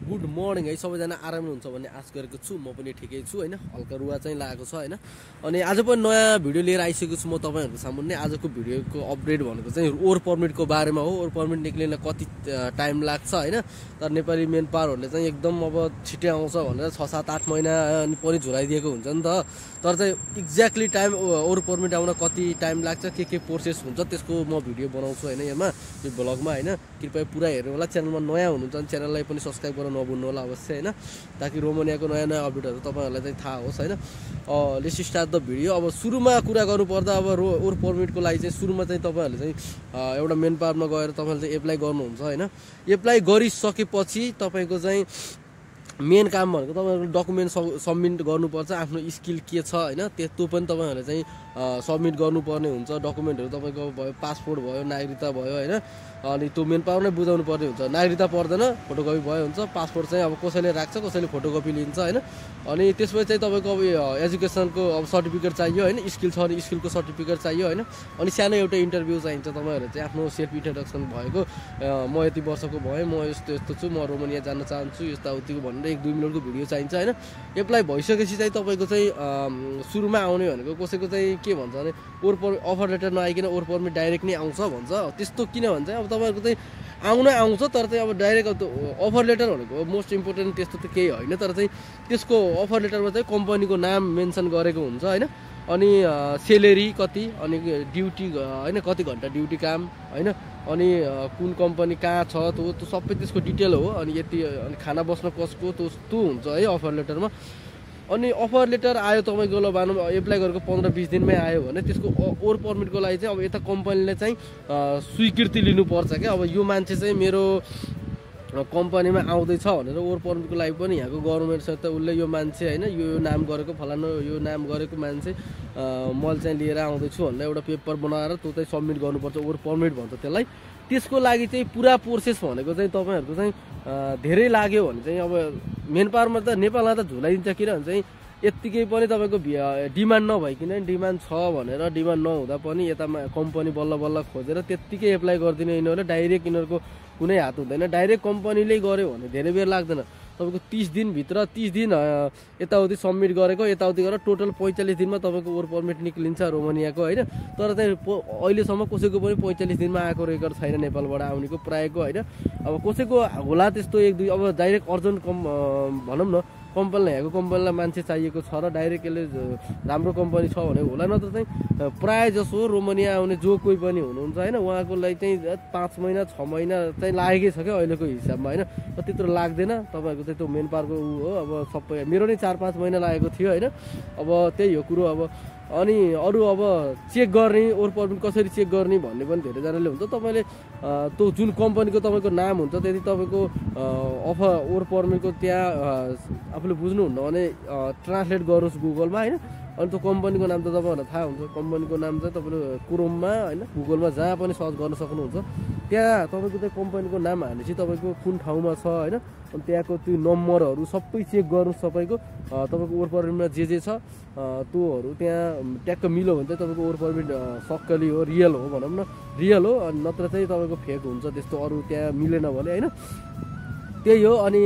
Good morning है सबैजना आराम हुन्छ भन्ने आश गरेको छु। म पनि ठिकै छु हैन, हल्का रुवा चाहिँ लागेको छ हैन। अनि आज पनि नयाँ भिडियो लिएर आइसकेको छु म तपाईहरुको सामुन्ने। आजको भिडियोको अपडेट भनेको चाहिँ ओर पर्मिटको बारेमा हो। ओर पर्मिट निक्लिन कति टाइम लाग्छ हैन, तर नेपाली मेन पावरहरुले चाहिँ एकदम अब छिटै आउँछ भनेर 6-7-8 महिना अनि पनि झुराइदिएको हुन्छ नि त। तर चाहिँ एक्ज्याक्टली टाइम ओर पर्मिट आउन कति टाइम लाग्छ, के प्रोसेस हुन्छ त्यसको म भिडियो बनाउँछु हैन यसमा, यो ब्लगमा हैन। कृपया पुरा हेर्नु होला। च्यानलमा नयाँ हुनुहुन्छ भने च्यानललाई पनि सब्स्क्राइब गर्न नभुल्नु होला अवश्य हैन, ताकि रोमानियाको नयाँ नयाँ अपडेटहरु तपाईहरुलाई चाहिँ थाहा होस् हैन। Let's start the video. अब सुरुमा कुरा गर्नु पर्दा अब ओर पर्मिटको लागि चाहिँ सुरुमा चाहिँ तपाईहरुले चाहिँ एउटा मेन पावरमा गएर तपाईहरुले चाहिँ एप्लाई गर्नुहुन्छ हैन। एप्लाई गरिसकेपछि तपाईको चाहिँ मेन काम भनेको तपाईहरुको डकुमेन्ट सबमिट गर्नुपर्छ। आफ्नो स्किल के छ हैन त्यो पनि तपाईहरुले चाहिँ सबमिट गर्नुपर्ने हुन्छ। डकुमेन्टहरु तपाईको भयो, पासपोर्ट भयो, नागरिकता भयो हैन। अनि त्यो मेन पावर नै बुझाउनु पर्ने हुन्छ। नागरिकता पर्दैन, फोटोकपी भयो हुन्छ। पासपोर्ट चाहिँ अब कसैले राख्छ, कसैले फोटोकपी लिन्छ हैन। अनि त्यसपछि चाहिँ तपाईको अब एजुकेसनको अब सर्टिफिकेट चाहियो हैन, स्किल छ भने स्किलको सर्टिफिकेट चाहियो हैन। अनि सानो एउटा इन्टरभ्यु चाहिन्छ। तपाईहरुले चाहिँ आफ्नो सेल्फ इन्ट्रोडक्सन भएको, म यति वर्षको भए, म यस्तो यस्तो छु, म रोमानिया जान्न चाहन्छु, यस्ता उतिको भनेर 1-2 मिनेटको भिडियो चाहिन्छ हैन। एप्लाई भइसकेपछि चाहिँ तपाईको चाहिँ सुरुमा आउने भनेको कसैको चाहिँ के भन्छ भने अफर लेटर नआइकन ओर पर्मिट डाइरेक्ट नै आउँछ भन्छ। त्यस्तो किन भन्छ, अब तपाईहरुको चाहिँ आउँछ, तर चाहिँ अब डाइरेक्ट अफर लेटर भनेको मोस्ट इम्पोर्टेन्ट त्यस्तो त केही होइन। तर चाहिँ त्यसको अफर लेटरमा चाहिँ कम्पनीको नाम मेन्सन गरेको हुन्छ हैन। अनि सेलेरी कति, अनि ड्युटी हैन, कति घन्टा ड्युटी काम हैन, अनि कुन कम्पनी कहाँ छ त्यो सबै त्यसको डिटेल हो। अनि यति अनि खाना बस्न कसको त्यो हुन्छ है अफर लेटरमा। अनि अफर लेटर आयो तपाईको ल भनौँ एप्लाई गरेको 15-20 दिनमै आयो भने त्यसको ओर पर्मिटको लागि चाहिँ अब यता कम्पनीले चाहिँ स्वीकृति लिनुपर्छ क्या। अब यो मान्छे चाहिँ मेरो कम्पनीमा आउँदैछ भनेर ओर पर्मिटको लागि पनि यहाँको गभर्नमेन्टसँग त उसले यो मान्छे हैन, यो नाम गरेको फलानु, यो नाम गरेको मान्छे मैले चाहिँ लिएर आउँदैछु भनेर एउटा पेपर बनाएर त्यो चाहिँ सबमिट गर्नुपर्छ। ओर पर्मिट भन्छ त्यसलाई। त्यसको लागि चाहिँ पुरा प्रोसेस भनेको चाहिँ तपाईहरुको चाहिँ धेरै लाग्यो भने चाहिँ अब मेन पावरमा त नेपालमा त झुलाइदिन्छ। किनभने चाहिँ यत्तिकै पनि तपाईको डिमान्ड नभइकिन, डिमान्ड छ भनेर डिमान्ड नहुँदा पनि यता कम्पनी बल्ल खोजेर त्यत्तिकै एप्लाई गरिदिने यिनीहरूले। डाइरेक्ट यिनीहरूको कुनै हात हुँदैन। डाइरेक्ट कम्पनीले गर्यो भने धेरै बेर लाग्दैन। तपाईको 30 दिनभित्र 30 दिन यताउति सबमिट गरेको, यताउति गरेर टोटल 45 दिनमा तपाईको ओर पर्मिट निक्लिन्छ रोमानियाको हैन। तर चाहिँ अहिलेसम्म कसैको पनि 45 दिनमा आएको रेकर्ड छैन नेपालबाट आउनेको प्रायको हैन। अब कसैको होला त्यस्तो 1-2, अब डाइरेक्ट अर्जेन्ट भनौँ न कम्पनीलाई, यहाँको कम्पनीलाई मान्छे चाहिएको छ र डाइरेक्ट यसले राम्रो कम्पनी छ भने होला। नत्र चाहिँ प्राय जसो रोमानिया आउने जो कोही पनि हुनुहुन्छ हैन, उहाँको लागि चाहिँ 5 महिना 6 महिना चाहिँ लागेकै छ क्या अहिलेको हिसाबमा हैन। त्यत्रो लाग्दैन। तपाईहरुको चाहिँ त्यो मेन पावरको हो। अब सबै मेरो नै 4-5 महिना लागेको थियो हैन। अब त्यही हो कुरो। अब अनि अरु अब चेक गर्ने, ओर पर्मिट कसरी चेक गर्ने भन्ने पनि धेरैजनाले हुन्छ। तपाईले त्यो जुन कम्पनीको तपाईको नाम हुन्छ त्यति तपाईको अफर ओर पर्मिटको त्यहाँ आफूले बुझ्नुहुन्न भने ट्रान्सलेट गर्नुहोस् गुगलमा हैन। अनि त्यो कम्पनीको नाम त तपाईहरुलाई थाहा हुन्छ। कम्पनीको नाम चाहिँ तपाईले क्रोममा हैन, गुगलमा जहाँ पनि सर्च गर्न सक्नुहुन्छ। त्यहाँ तपाईको चाहिँ कम्पनीको नाम हालेपछि तपाईको कुन ठाउँमा छ हैन, अनि त्यहाँको त्यो नम्बरहरु सबै चेक गर्नुहोस्। तपाईको ओर पर्मिटमा जे छ त्योहरु त्यहाँ ट्याक्क मिल्यो भने चाहिँ तपाईको ओर पर्मिट सक्कली हो, रियल हो भनौँ न, रियल हो। अनि नत्र चाहिँ तपाईको फेक हुन्छ त्यस्तो, अरु त्यहाँ मिलेन भने हैन। त्यही हो। अनि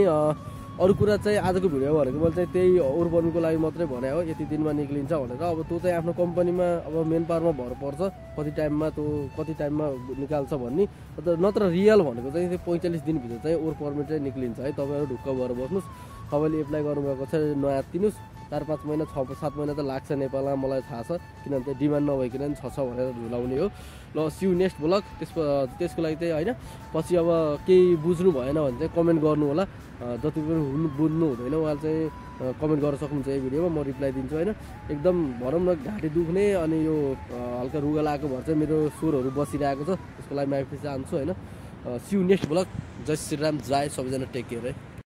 अरु कुरा चाहिँ आजको भिडियो भनेको मैले चाहिँ त्यही ओर पर्मिटको लागि मात्रै भने हो, यति दिनमा निक्लिन्छ भनेर। अब त्यो चाहिँ आफ्नो कम्पनीमा अब मेन पावरमा भर पर्छ कति टाइममा निकाल्छ भन्ने। नत्र रियल भनेको चाहिँ 45 दिनभित्र चाहिँ ओर पर्मिट चाहिँ निक्लिन्छ है। तपाईहरु ढुक्क भएर बस्नुस्। तपाईले एप्लाई गर्नुभएको छ नआत्तिनुस्। 4-5 महिना 6-7 महिना त लाग्छ नेपालमा, मलाई थाहा छ। किनभने डिमान्ड नभइकन नि छ भनेर झुलाउने हो। ल सिउ नेक्स्ट ब्लग। त्यसको लागि चाहिँ हैन पछि अब केही बुझ्नु भएन भने चाहिँ कमेन्ट गर्नु होला। जति पनि बुझ्नु हुँदैन उहाँले चाहिँ कमेन्ट गर्न सक्नुहुन्छ यही भिडियोमा, म रिप्लाई दिन्छु हैन। एकदम भनौँ न घाँटी दुख्ने अनि यो हल्का रुगा लागेको भएर चाहिँ मेरो स्वरहरू बसिरहेको छ। त्यसको लागि माफी चाहन्छु हैन। सिउ नेक्स्ट ब्लग। जय श्रीराम, जय सबैजना, टेक केयर है।